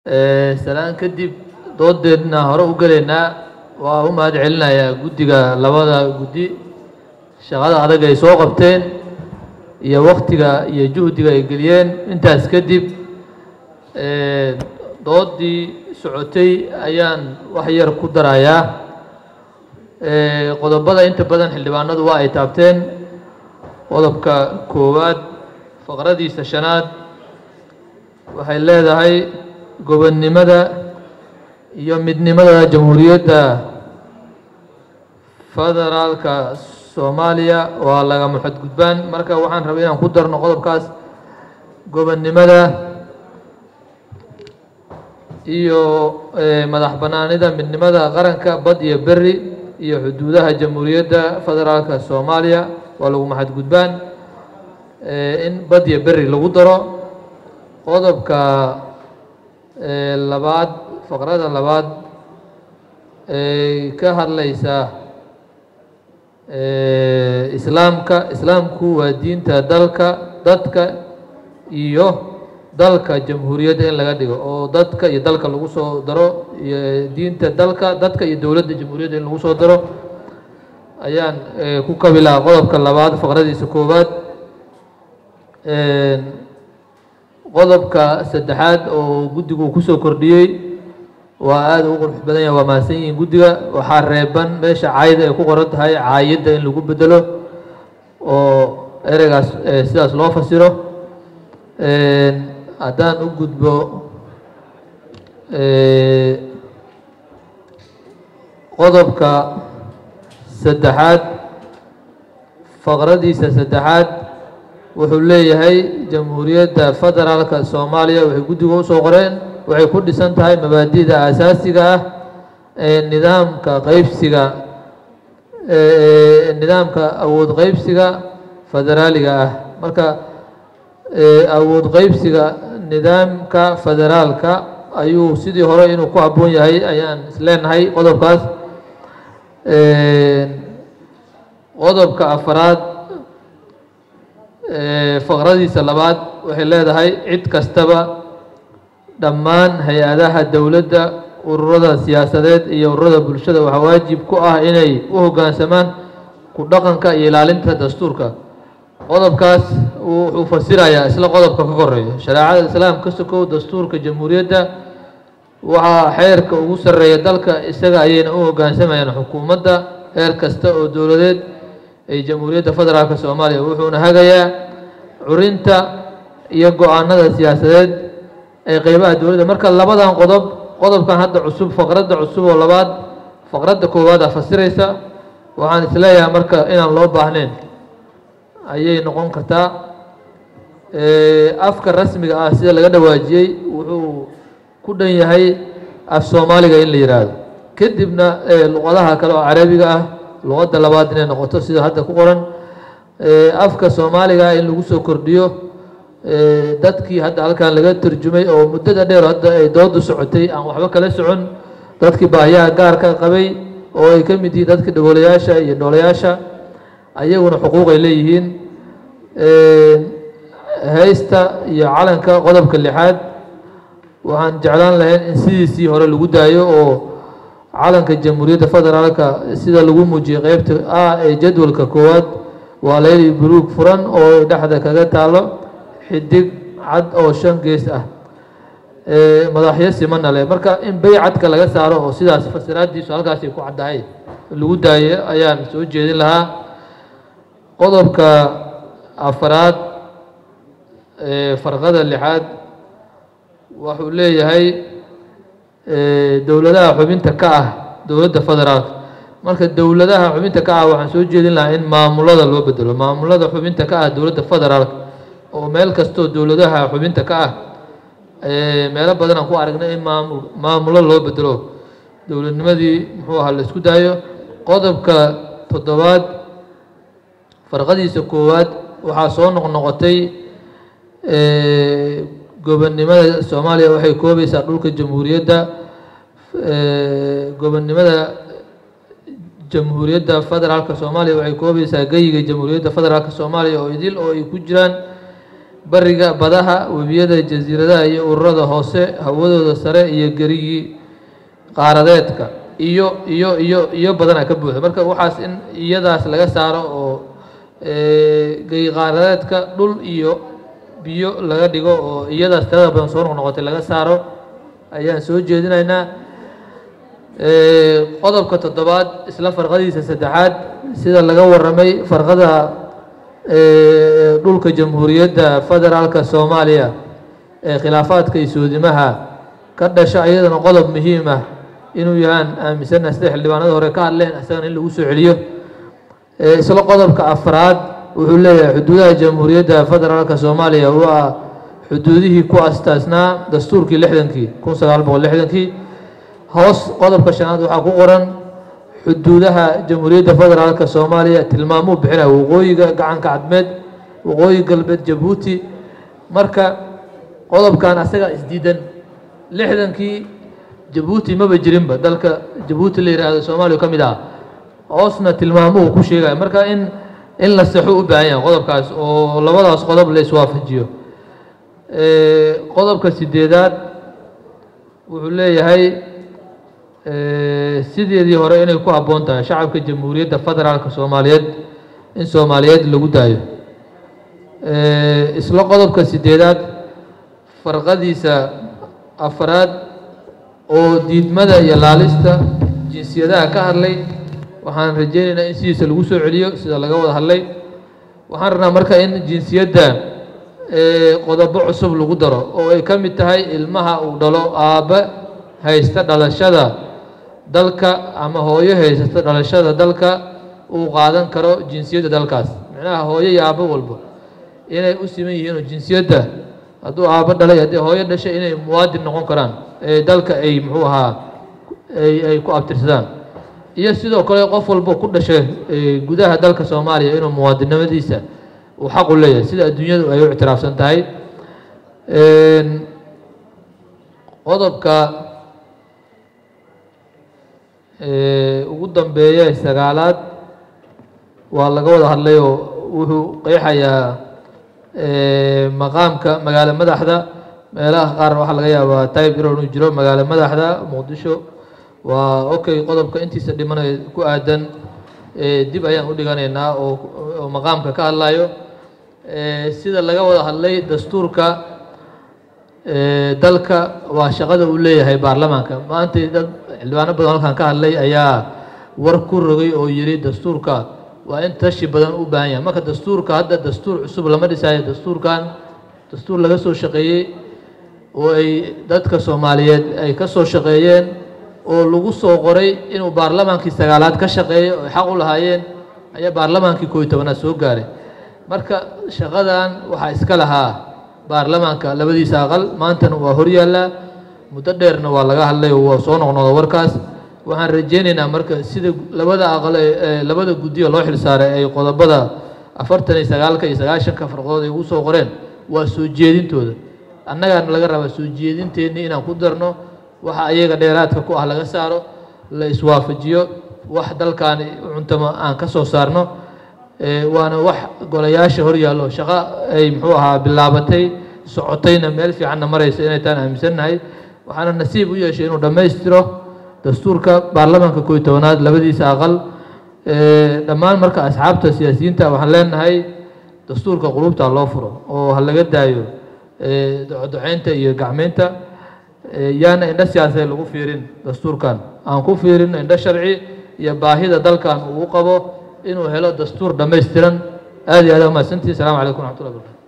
Salaan kadib, doodeedna hore u gelaynaa. Waa u mahad celinayaa guddiga, labada guddi, shaqada adag ay soo qabteen iyo waktiga iyo juhdiga ay geliyeen. Intaas kadib, doodii socotay ayaan wax yar ku darayaa. Qodobada inta badan xildhibaanadu waa ay taabteen. Qodobka koowaad faqradiisa shanaad waxay leedahay: gobonnimada iyo midnimada Jamhuuriyadda Federaalka Soomaaliya waa lagama xadgudbaan. Marka waxaan rabay inaan ku darno qodobkaas gobonnimada iyo madax bannaanida, midnimada qaranka, bad iyo beri iyo xuduudaha Jamhuuriyadda Federaalka Soomaaliya waa laguma xadgudbaan, in bad iyo beri lagu daro. Qodobka labaad faqrada labaad ee ka hadlaysa islaamka: islaamku waa diinta dalka, dadka iyo dalka jamhuuriyadda, in laga dhigo oo dadka iyo dalka lagu soo daro, iyo diinta dalka, dadka iyo dowladda jamhuuriyadda in lagu soo daro ayaan ku kabi lahaa qodobka labaad faqradiisa koowaad. Qodobka saddexaad oo guddigu uu kusoo kordhiyey waa aada ugu qurux badan yahay, waa mahadsan yihiin guddiga. Waxaa reeban meesha caayda ay ku qoran tahay caayadda in lagu bedelo oo ereygaas sidaas loo fasiro. Haddaan u gudbo qodobka saddexaad faqradiisa saddexaad, wuxuu leeyahay: Jamhuuriyadda Federaalka Soomaaliya, waxay guddiga usoo qoreen, waxay ku dhisan tahay mabaadi'da aasaasiga ah ee nidaamka qaybsiga, nidaamka awood qaybsiga federaaliga ah. Marka awood qaybsiga nidaamka federaalka ayuu sidii hore inuu ku habboon yahay ayaan isleenahay qodobkaas. Qodobka afaraad faqradiisa labaad waxay leedahay: cid kastaba, dhammaan hay-adaha dowladda, ururada siyaasadeed iyo ururada bulshada waxaa waajib ku ah inay u hoggaansamaan ku dhaqanka iyo ilaalinta dastuurka. Qodobkaas wuxuu fasirayaa isla qodobka ka koreeyo. Shareecada islaam ka sokow, dastuurka jamhuuriyadda waxaa xeerka ugu sarreeya dalka, isaga ayayna u hoggaansamayaan xukuumadda heer kasta oo dowladeed ee Jamhuuriyadda Federaalka Soomaaliya, wuxuuna hagayaa curinta iyo go-aanada siyaasadeed ee qeybaha dowladda. Marka labadan qodob, qodobkan hadda cusub faqradda cusub oo labaad faqradda koowaad a fasiraysa, waxaan isleeyahay marka inaan loo baahnayn ayay noqon kartaa. Afka rasmiga ah, sida laga dhawaajiyey, wuxuu ku dhan yahay af Soomaaliga in la yidhaahdo, kadibna luqadaha kale oo carabiga ah luqadda labaad inay noqoto sida hadda ku qoran. Afka Soomaaliga in lagu soo kordhiyo dadkii hadda halkan laga turjumay oo muddada dheer hadda ay doodu socotay aan waxba kala socon, dadkii baahiyaha gaarka qabay oo ay ka mid yihiin dadka dhagoolayaasha iyo noolayaasha, ayaguna xuquuq ay leeyihiin. Haysta iyo calanka, qodobka lixaad, waxaan jeclaan lahayn in sidiisii hore lagu daayo oo calanka Jamhuuriyadda Federaalka sida lagu muujiyey qeybta a ee jadwalka koowaad waa layli buluug furan oo dhexda kaga taalo xidig cad oo shan gees ah, madaxyo simana leh. Marka in baycadka laga saaro oo sidaas fasiraadiisu halkaasay ku caddahay lagu daayo ayaan soo jeedin lahaa. Qodobka afaraad farqada lixaad wuxuu leeyahay dowladaha xubinta ka ah dowladda federaalka. Marka dowladaha xubinta ka ah waxaan soo jeedin lahaa in maamulada loo bedelo, maamulada xubinta ka ah dowladda federaalka, oo meel kastoo dowladaha xubinta ka ah, meelo badan aan ku aragnay in maamul maamulo loo bedelo, dowladnimadii muxuu ahaa la isku daayo. Qodobka toddobaad farqadiisa koowaad waxaa soo noqnoqotay gobonnimada Soomaaliya waxay koobaysaa dhulka jamhuuriyadda, gobonnimada Jamhuuriyadda Federaalka Soomaaliya waxay koobaysaa geyiga Jamhuuriyadda Federaalka Soomaaliya oo idil oo ay ku jiraan bariga, badaha, webiyada, jasiiradaha iyo ururada hoose, hawadooda sare iyo gerigii qaaradeedka iyo iyo iyo iyo badana ka buuxda. Marka waxaas in iyadaas laga saaro oo geri qaaradeedka dhul iyo biyo laga dhigo oo iyadaas tirada badan soo noqnoqotay laga saaro ayaan soo jeedinaynaa. Qodobka toddobaad isla farqadiisa saddexaad, sida laga warramay farqada dhulka Jamhuuriyadda Federaalka Soomaaliya ee khilaafaadka iyo soodimaha ka dhasha, iyadana qodob muhiim ah inuu yahaan aaminsanahay sida xildhibaanada hore ka hadleen, isagana in lagu soo celiyo. Isla qodobka afraad wuxuu leeyahay xuduudaha Jamhuuriyadda Federaalka Soomaaliya waa xuduudihii ku astaasnaa dastuurkii lixdankii, 1960-kii. Hoos qodobka shanaad waxaa ku qoran xuduudaha Jamhuuriyadda Federaalka Soomaaliya tilmaamuu bixinaya waqooyiga gacanka Cadmeed, waqooyi galbeed, Jabuuti. Marka qodobkan asagaa isdiidan, 60-kii Jabuuti maba jirinba, dalka Jabuuti la yidhaahdo Soomaaliya ka mid ah, hoosna tilmaamuhu ku sheegaya. Marka in la saxo u baahan yahay qodobkaas oo labadaas qodob la iswaafajiyo. Qodobka sideedaad wuxuu leeyahay sideedii hore inay ku habboon tahay shacabka Jamhuuriyadda Federaalka Soomaaliyeed in Soomaaliyeed lagu daayo. Isla qodobka sideedaad farqadiisa afraad oo diidmada iyo laalista jinsiyadaha ka hadlay, waxaan rajeynaynaa in sidiisa lagu soo celiyo sida laga wada hadlay. Waxaan rabnaa marka in jinsiyadda qodobo cusub lagu daro oo ay ka mid tahay ilmaha uu dhalo aabbe haysta dhalashada dalka ama hooyo haysata dhalashada dalka uu qaadan karo jinsiyadda dalkaas. Micnaha hooyo iyo aabbo walba inay u siman yihiin oo jinsiyadda hadduu aabbo dhalay, haddii hooyo dhashay, inay muwaadin noqon karaan ee dalka ay muxuu ahaa ay ku abtirsadaan, iyo sidoo kale qof walba ku dhashay gudaha dalka Soomaaliya inuu muwaadinnimadiisa uu xaq u leeyahay sida adduunyadu ay u ictiraafsan tahay. Qodobka ugu dambeeya sagaalaad waa laga wada hadlay oo wuxuu qeexayaa maqaamka magaalo madaxda. Meelaha qaar waxaa laga yaabaa type error inuu jiro, magaalo madaxda Muqdisho waa okay. Qodobka intiisa dhimanay ku aadan dib ayaan u dhiganaynaa oo maqaamka ka hadlayo. Sida laga wada hadlay dastuurka dalka waa shaqada uu leeyahay baarlamaanka. Maanta dad xildhibaano badan halkan ka hadlay ayaa war ku rogay oo yidhi dastuurka waa in tashi badan u baahan yahay. Marka dastuurka hadda dastuur cusub lama dhisayo, dastuurkan dastuur laga soo shaqeeyey oo ay dadka Soomaaliyeed ay ka soo shaqeeyeen oo lagu soo qoray inuu baarlamaankii sagaalaad ka shaqeeyo oo ay xaq u lahaayeen ayaa baarlamaankii 11aad soo gaaray. Marka shaqadan waxaa iska lahaa baarlamaanka labadiisa aqal, maantana waa horyaallaa, muddo dheerna waa laga hadlay oo waa soo noqnoqda warkaas. Waxaan rajeynaynaa marka sida labada aqal ee labada guddiyo loo xilsaaray ay qodobada 49-ka iyo 90-ka farqadood ay ugu soo qoreen waa soo jeedintooda, annagaana laga rabaa soo jeedinteennii inaan ku darno waxa ayaga dheeraadka ku ah laga saaro, la iswaafajiyo, wax dalkaani cuntama aan ka soo saarno. Waana wax golayaasha hor yaallo, shaqo ay muxuu ahaa bilaabatay socotayna meel fiicanna maraysa inay taan aaminsannahay. Waxaana nasiib u yeeshay inuu dhammaystiro dastuurka baarlamaanka 11aad labadiisa aqal. Dhammaan marka asxaabta siyaasiyiinta waxaan leenahay dastuurka qulubta loo furo oo ha laga daayo docodoceynta iyo gacmeynta, yaana indho siyaasadeed lagu fiirin dastuurkan, aan ku fiirin indho sharci iyo baahida dalkan uu qabo inuu helo dastuur dhammaystiran. Aad iyo aad umahadsantihi. Assalamu calaykum waraxmatullahi barakatu.